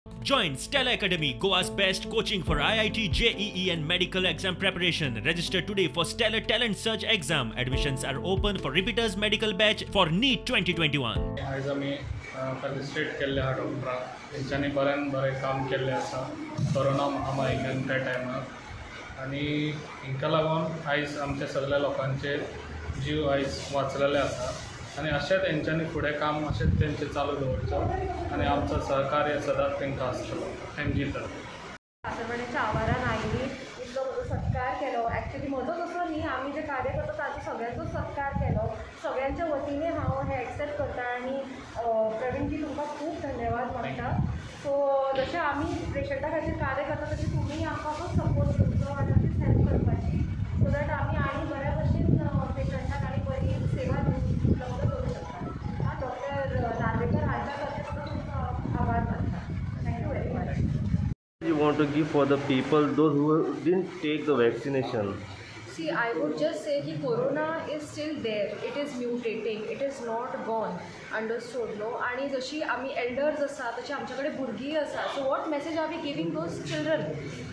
Join Stella Academy, Goa's best coaching for IIT, JEE and medical exam preparation. Register today for Stellar Talent Search exam. Admissions are open for repeaters medical batch for NEET 2021. आयज आमी felicitate केल्ले आहा डॉक्टरांक, तेंच्यांनी बऱ्यान बरें काम केल्लें आसा कोरोना महामारीन त्या टायमार, आनी हेंकां लागून आयज आमच्या सगल्या लोकांचे जीव आयज वाचलेले आसा. आनी अशेंच तेंच्यांनी फुडें काम अशेंच तेंचें चालू दवरचो आनी आमचो सहकार्य सदांच तेंकां आसतलो एमजी तरफ. कासरवाड्याच्या आवारान आयली, इतलो म्हजो सत्कार केलो. एक्चुली म्हजोच असो न्ही, आमी जे कार्य करता ताचो सगळ्यांचोच सत्कार केलो. सगळ्यांच्या वतीने हांव हें एक्सेप्ट करता आनी प्रवीणजी तुमकां खूब धन्यवाद मागता. सो जशें आमी पेशंटा खातीर कार्य करता तशें तुमी आमकां असोच सपोर्ट करचो आनी अशीच हेल्प करपाची, सो that आमी आनी बऱ्या भशेन पेशंटाक आनी बरी सेवा उपलब्ध करूं शकता. डॉक्टर नार्वेकर हांच्या खातीर सुद्दां तुमकां आभार मानता. Thank you very much. You want to give for the people, those who didn't take the vaccination? See, I would just say that corona is still there. It is mutating. It is not gone. Understood, no? आणि जशी आमी elders आसा तशी आमचे कडेन भुरगीं आसा. So what message are we giving those children?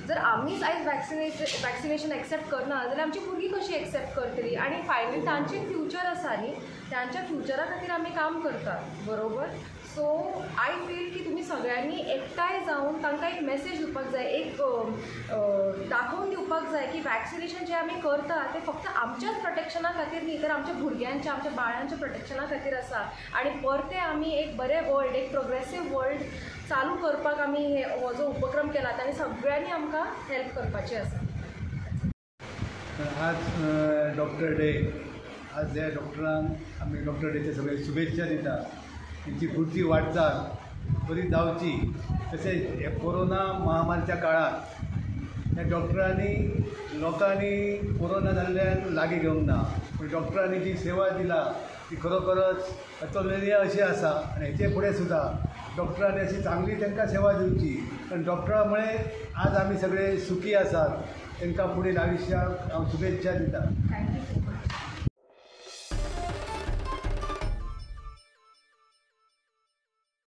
जर आमीच आयज वॅक्सिनेशन एक्सेप्ट करना जाल्यार आमची भुरगीं कशी एक्सेप्ट करतली? आनी फायनली तांचे फ्युचर आसा न्ही, तांच्या फ्युचरा खातीर आमी काम करतात, बरोबर? सो I feel की तुमी सगळ्यांनी एकठांय जावन तांकां एक मॅसेज दिवपाक जाय, एक दाखोवन दिवपाक जाय की वॅक्सिनेशन जें आमी करता तें फक्त आमच्याच प्रोटेक्शना खातीर न्ही, तर आमच्या भुरग्यांच्या, आमच्या बाळांच्या प्रोटेक्शना खातीर आसा. आनी परतें आमी एक बरें वर्ल्ड, एक प्रोग्रेसीव वर्ल्ड चालू करपाक आमी हे हो जो उपक्रम केला आनी सगळ्यांनी आमकां हेल्प करपाची आसा. आज डॉक्टर डे, आज ह्या डॉक्टरांक आमी डॉक्टर डेचे सगळे शुभेच्छा दिता. तेंची फुडची वाटचाल बरी जावची. तशेंच हे कोरोना महामारीच्या काळांत ह्या डॉक्टरांनी लोकांनी कोरोना जाल्ल्यान लागीं घेवंक ना, पूण डॉक्टरांनी जी सेवा दिला ती खरोखरच अतुलनीय अशी आसा. आनी हेचे फुडें सुद्दां डॉक्टरांनी अशी चांगली तांकां सेवा दिवची, कारण डॉक्टरा मुळे आज आमी सगळे सुखी आसात. तांकां फुडें आयुश्याक हांव शुभेच्छा दिता. Thank you so much.